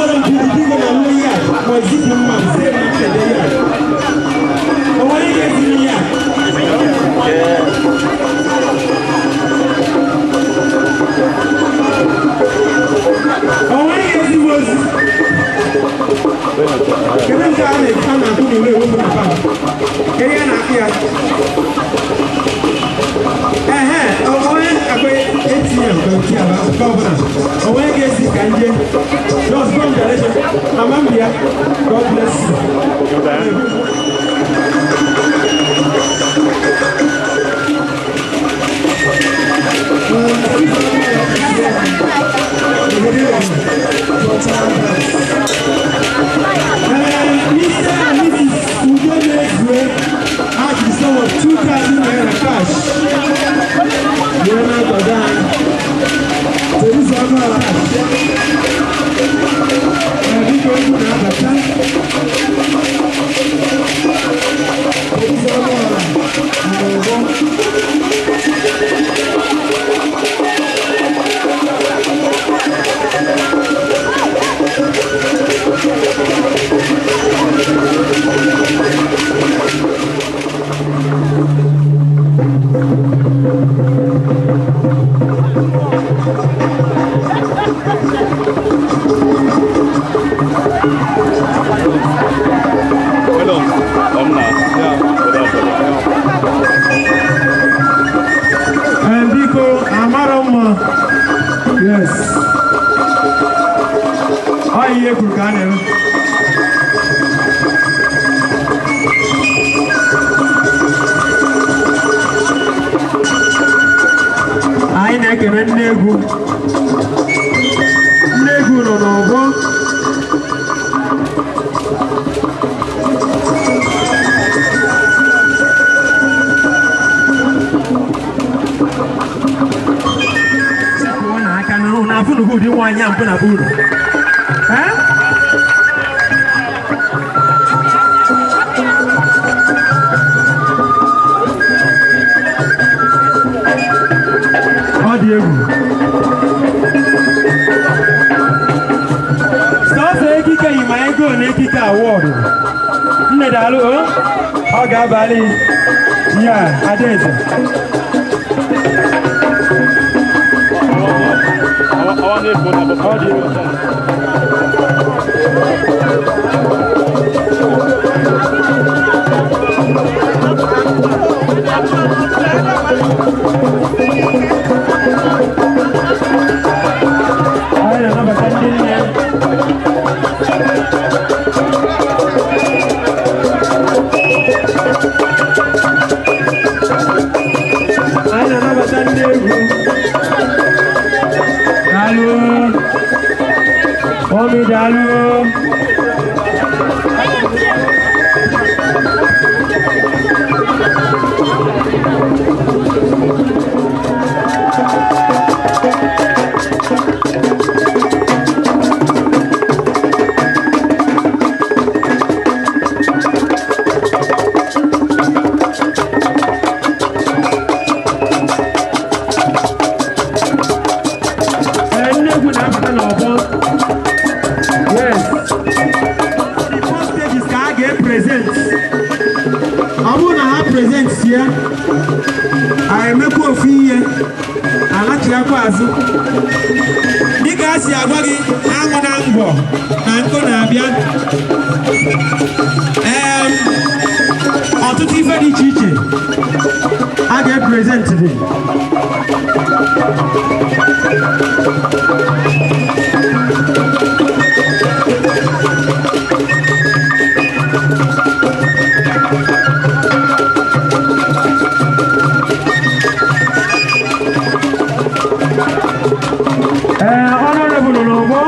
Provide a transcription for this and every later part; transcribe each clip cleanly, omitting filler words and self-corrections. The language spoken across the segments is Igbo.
Amara m PDP go na nwe ya ma zipụ mma m sị na nkedo ya. O nwere ihe eziri ya? O nwere ihe ezigbo ozi? Kedu nke a na-akụ n'ule ewepụ na bank? Kedu ihe a na-akụ ya? Ehe, onye akpa ATM ka nke a nke ọbụla. O nwere ga-esi ka nje. Just go in direction. Mama m bịa. God bless you. Mr. and Mrs. Udemezue had the sum of 2,000 naira cash. Wee na-akwado anyị. Teresa Ọnụọra. Biko, egwu na-abata. Teresa Ọnụọra n'ụgbọ. Hello. Omna. Yeah. Biko, amarọ mma. Yes. Ọ ihe kwuru ka a na-eme. Anyị na-ekene nne egwu. Nne egwu nọ n'ọgbọ. Pụọ n'aka na afụnugo ụdị nwaanyị a mbụ na be unu. Eh? Ọ dị egwu. Sọsọ ekike yi ma ego na ekike award. Nne, daalụ o. Ọ ga-abalị ya, Adaeze. Awa na-ekpo na Ọ dị egwu. Anyị na-anabata ndị nne. Anyị na-anabata ndị egwu. Daalụ. Mummy, daalụ. Ee, nne egwu na-abata n'ọgbọ. Yes. The four stages ka a ga-epresent. Ọ bụrụ na ha present ya, a emekwa ofu ihe, alachiakwa azụ. Dịka a si agwa gị, aṅụ na ngwọ na nkụ na-abịa. Ee, ọtụtụ ife dị iche iche a ga-epresent dị. Ee, honorable nọ n'ọgbọ.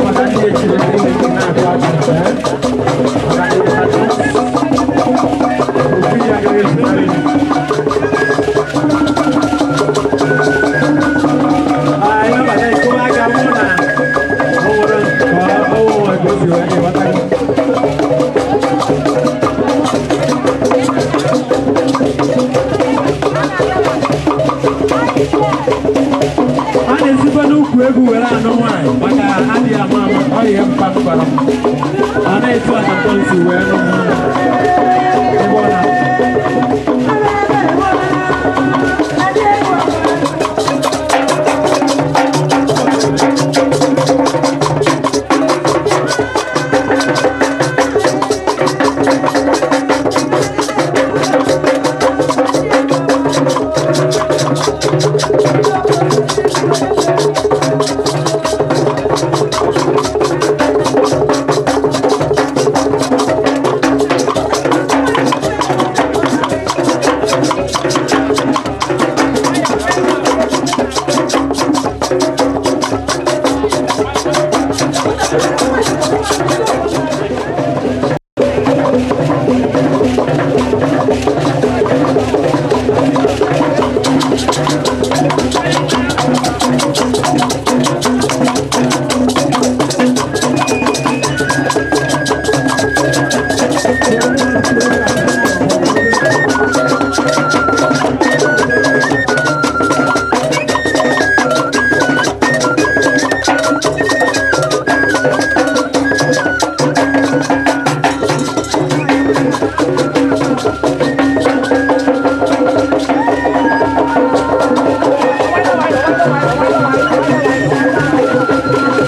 Maka ndị echiri ndị na-abịa achị, eh? Maka ndị achị. Ofu ihe agaghị ezunarị gị. Anyị nabata ịkụwa aka mụ na ọ nwere ka ọ nwere ka o si wee ịghọta gị. A na-esikwa n'ukwu egwu were anụ nwaanyị maka adịghị ama ama ọ ihe mkpa mkpara m. A na-etu atatọ nsi wee nụ nwaanyị. Ebe ọ na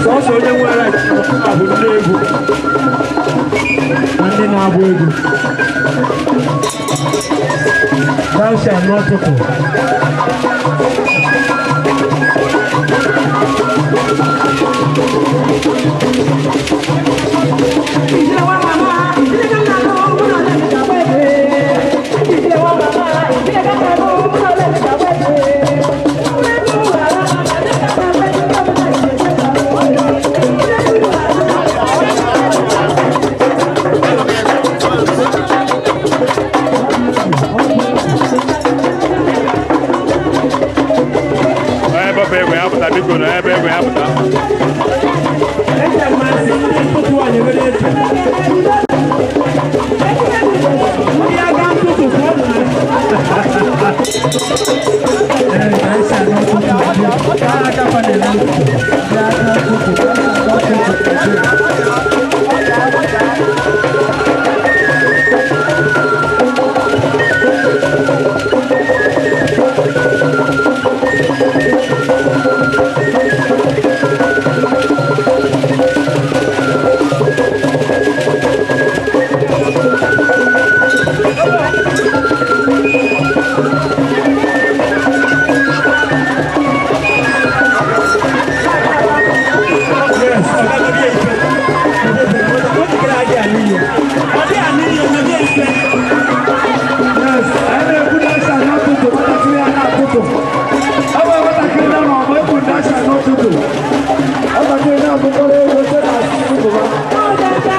Sọsọ onye nwere bụ nne egwu na ndị na-agba egwu. Thou shalt not tickle. na-akụkọrọ ego site na asịsị.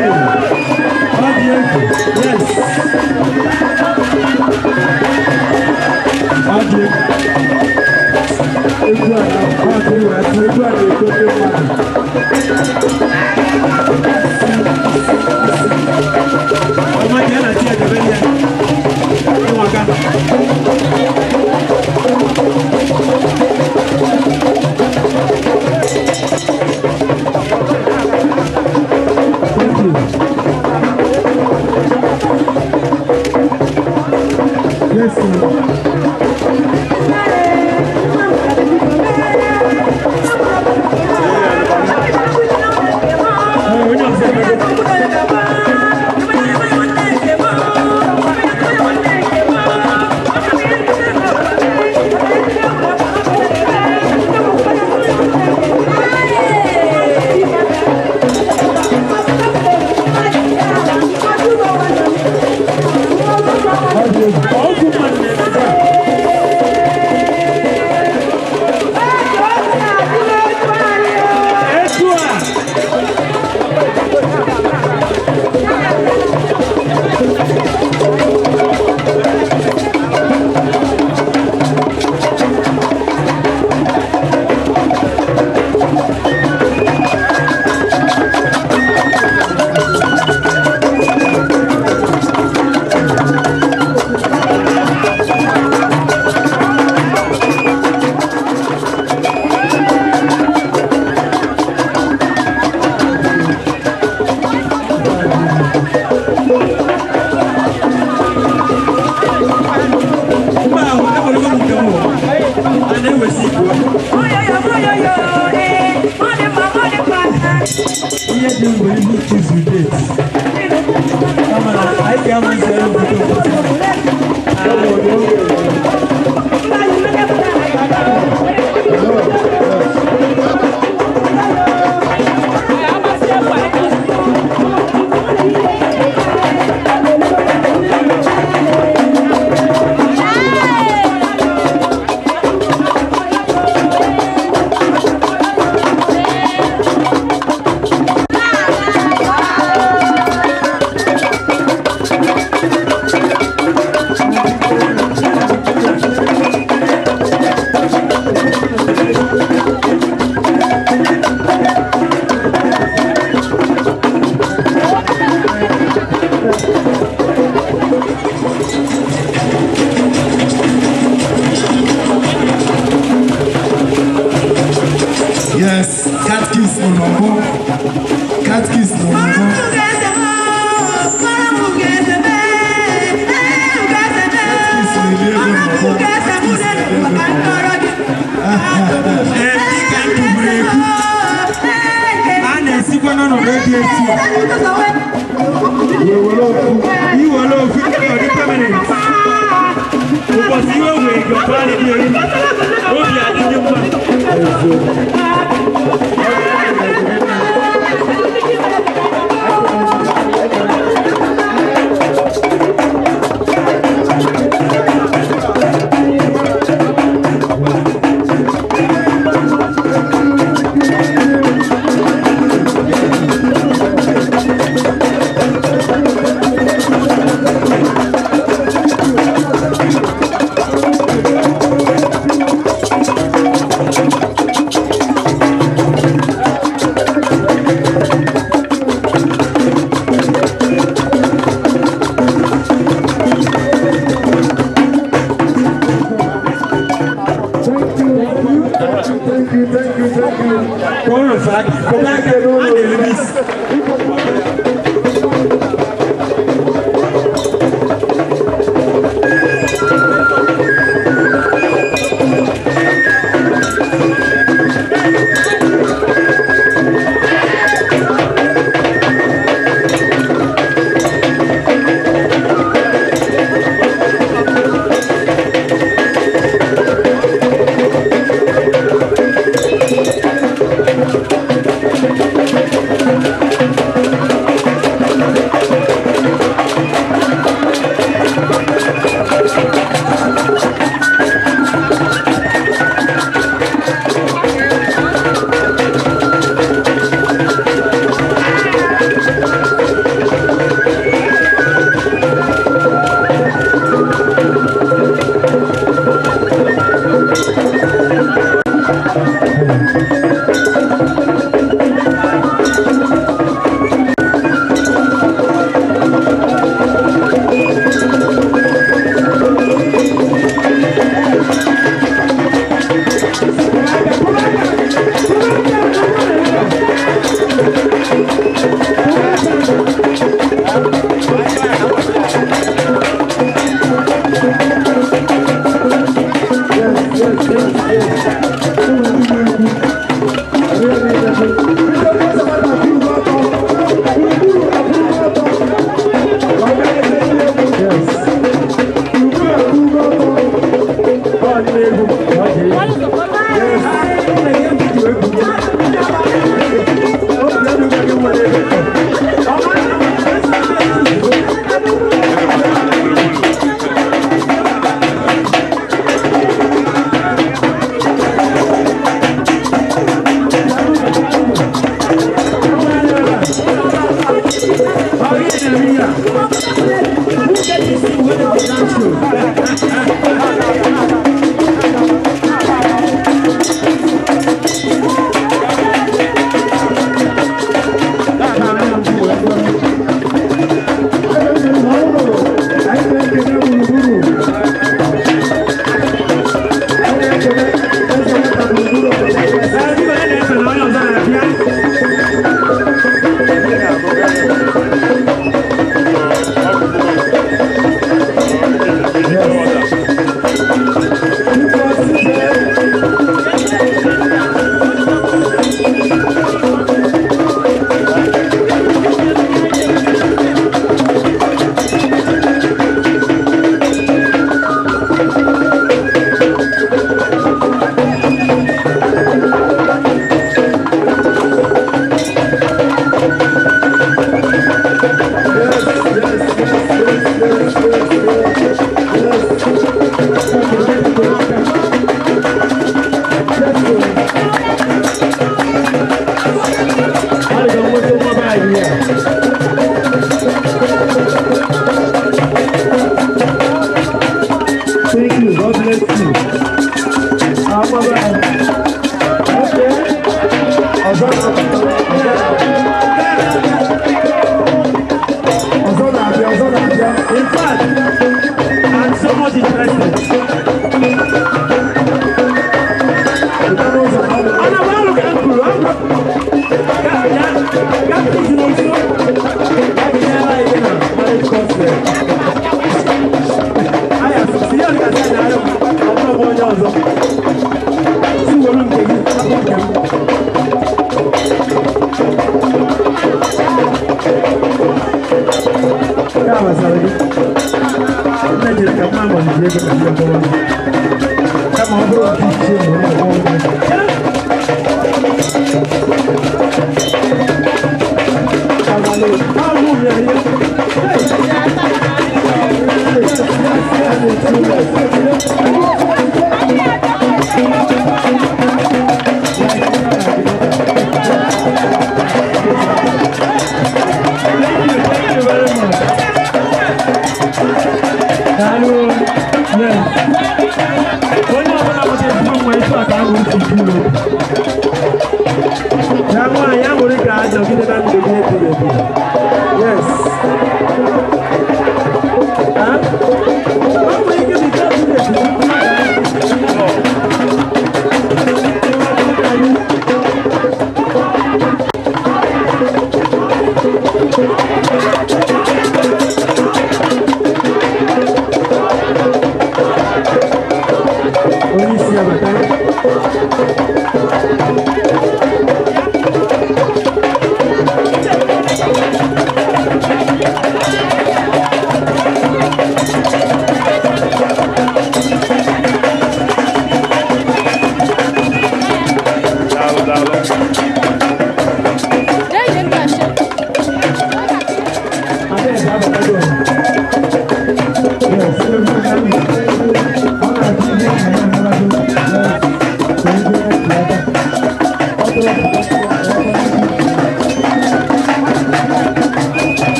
Ọ dị egwu. Yes. Ọ dị egwu. Egwu a ọ dị egwu atụ egwu a na-egote mmadụ. Ọma dị ya na chi edebe ya. Ịnwaka. Thank you. Yes, sir. Ee, onye ọzọ emego. Ọ dị egwu. Ọgwụ mmadụ na-eme taa. Etu a. Mba ahụ, enwere m nke m o. A na-ewesi igwe. Ihe dị mgbe ihu chizuru date. Kama na anyị ga-ama nzere obodo obodo. Yes, catechist nọ n'ọgbọ. Catechist nọ n'ọgbọ. Catechist na-eli ego n'ọgbọ. Catechist na-eli ego n'ọgbọ. Ee, dịka m kwuburu ekwu, a na-esikwa n'ọnọdụ dị etu a. Iwere ofu nke ọ dị permanent. Ụbọchị iwe wee gị ọtọ adịghị elu. Obi adịghị mma. Thank you. God bless you. Bye-bye. Okay. Ọzọ Ọzọ na-abịa, ọzọ na-abịa. In fact, I'm so much interested. Pụta n'ụzọ ka ọ dị. Ana m alụ ka m kwuru, ka ya ka m kwuru nso. Ya bụ ihe ala ihe na marriage counselor. Aya, si ya ka sị na ayọ, ọ bụrụ bụ onye ọzọ. Si were nke gị, hapụ nke m. Nke a gbasara gị. Nne jiri ka mma gbazie ego ka ndị ọgbọrọ gị. Kama ọ bụrụ nke ichie ma onye ọgbọ gị. Thank you very much. Daalụ. Yes. Onye ọbụla mụta ezigbo nwa etu a ka ahụ si kwuo. Ya nwaanyị aṅụrị ka ajọgide na ndụ gị ebighị ebi. Yes. Ha? O nwere ike bụ ike ọbụla ebi. Onye isi abata.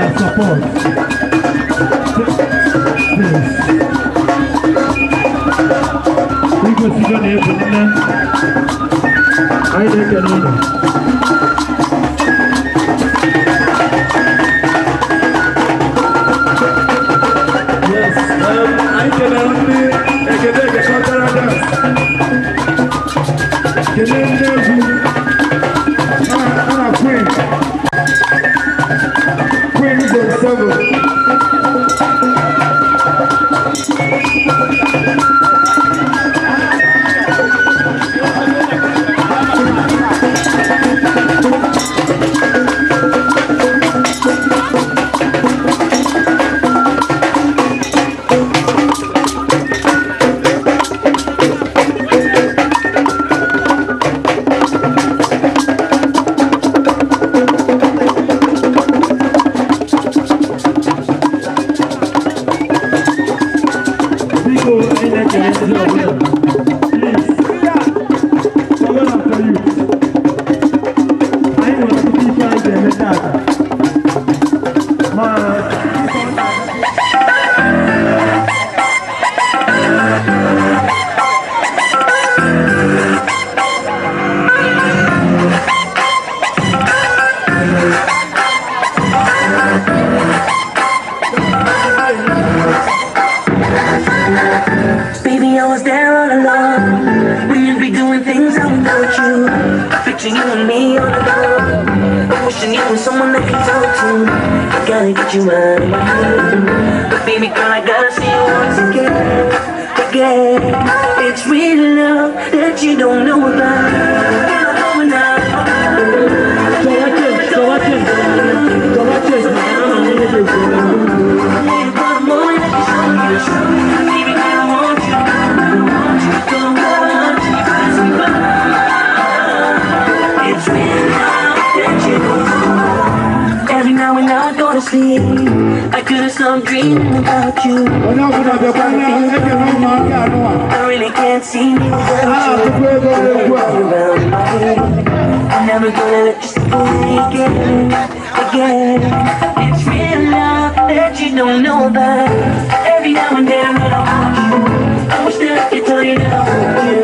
your support. Yes. Igosigo na ịbụ nne. Anyị na-ekele unu. Yes, anyị kelere ndị Egedege Cultural Dance. Kelee ndị egwu a na Queen. Queen Zone 7. Biko, anyị na-ekele ndị ọbụla. Please, follow after you. Anyị nwere ọtụtụ ife anyị ga-eme tata. Ma Baby, I was there all along. We'd be doing things I without you. I picture you and me all alone. I'm wishing you were someone I could talk to. I gotta get you out of my head. But baby girl, I gotta see you once again. Again. It's real love that you don't know about. Girl, I'm going out. Chọwa change, chọwa change, chọwa change maka na ama m ihe dị ezu ebe a. Baby girl, I want you. Don't want you pass me by. It's real love that you don't know. Every now and now I go to sleep. I could've slept dreaming about you. Onye ọbụla bịakwa na-ekele ụmụaka anụwa. I really can't see me A without you. na-atụkwa ego n'egwu a. Around my head. I'm never gonna let you slip away again, again. It's real love that you don't know about. Every now and then when I want you, I wish that I could tell you that I want you.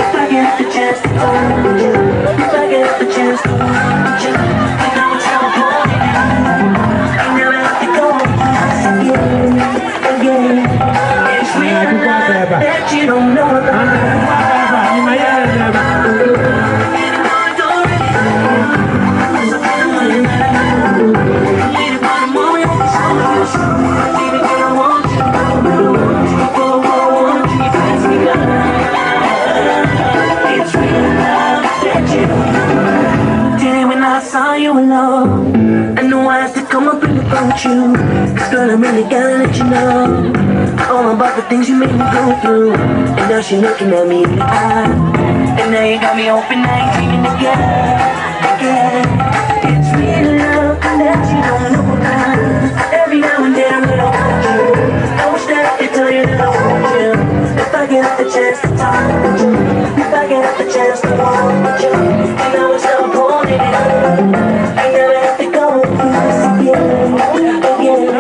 If I get the chance to talk with you, if I get the chance to walk with you, and now it's how I'm holding you. I never have to go again, again. It's real love that you don't know about. Ebe a, ị ma ihe na-eme ebe a? When I saw you alone, I knew I had to come up and approach you. 'Cause girl, I really gotta let you know all about the things you made me go through. And now she looking at me in the eye. And now you got me open, I ain't dreaming again, again. It's real love that you don't know about. Every now and then I'm gonna want you. I wish that I could tell you that I want you. If I get the chance to talk with you, if I get the chance to walk with you, and now it's not holding it. I never have to go through this again, again.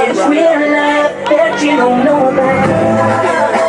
It's real life that you don't know about.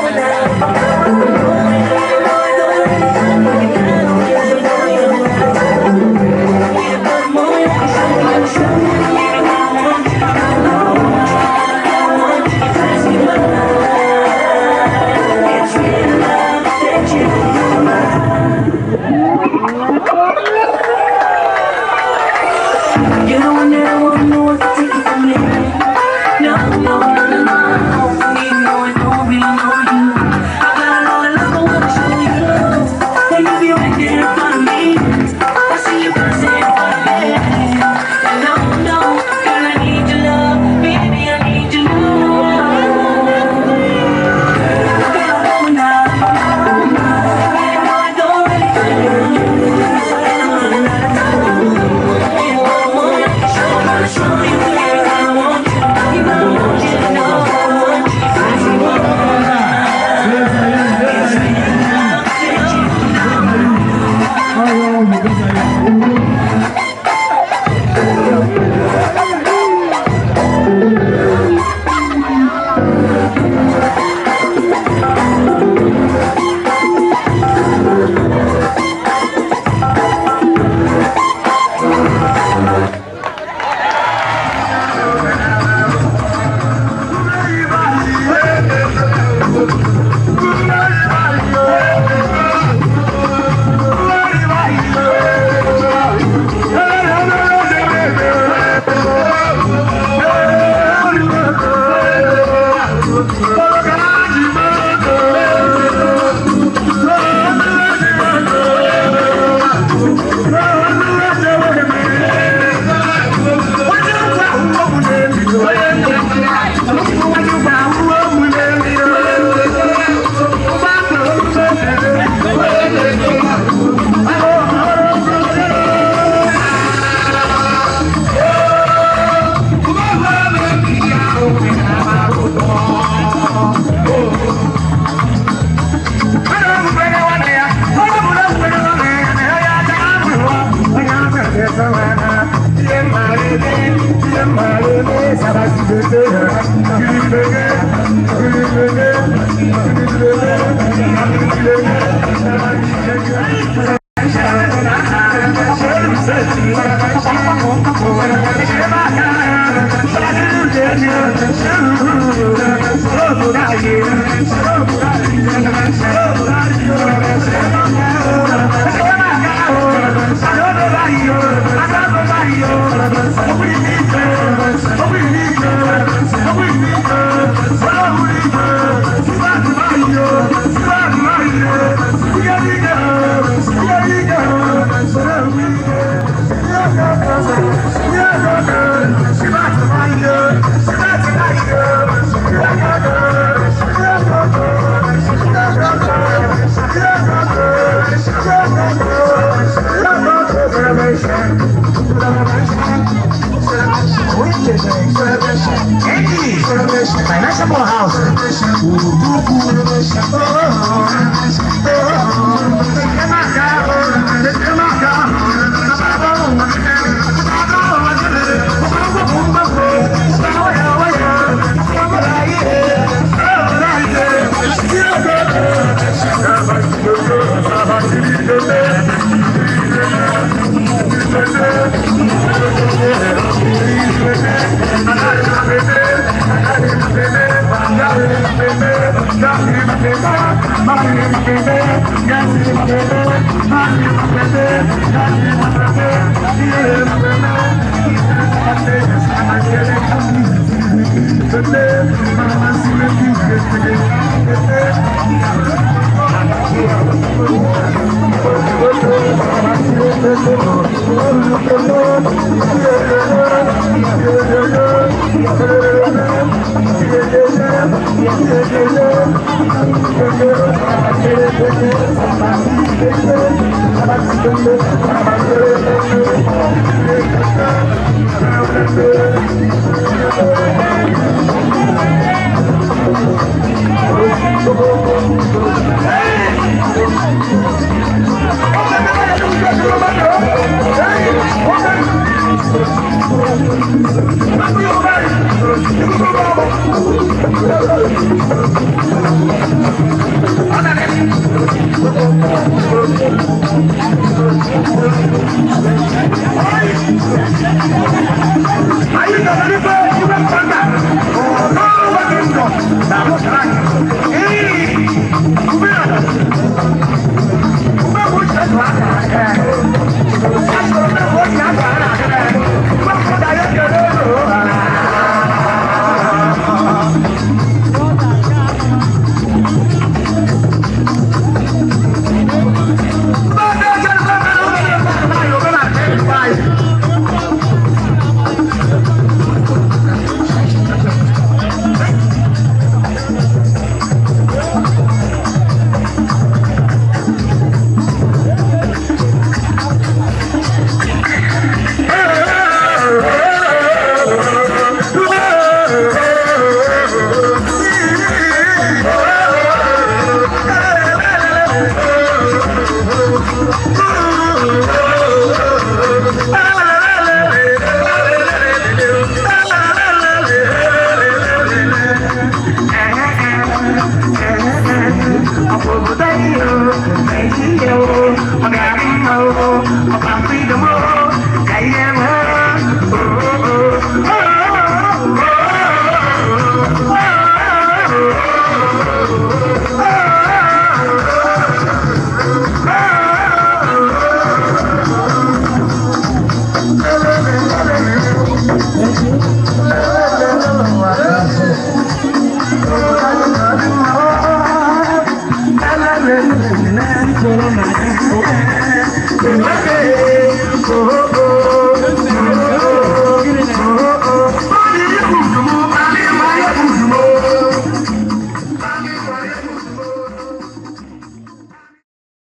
Thank you.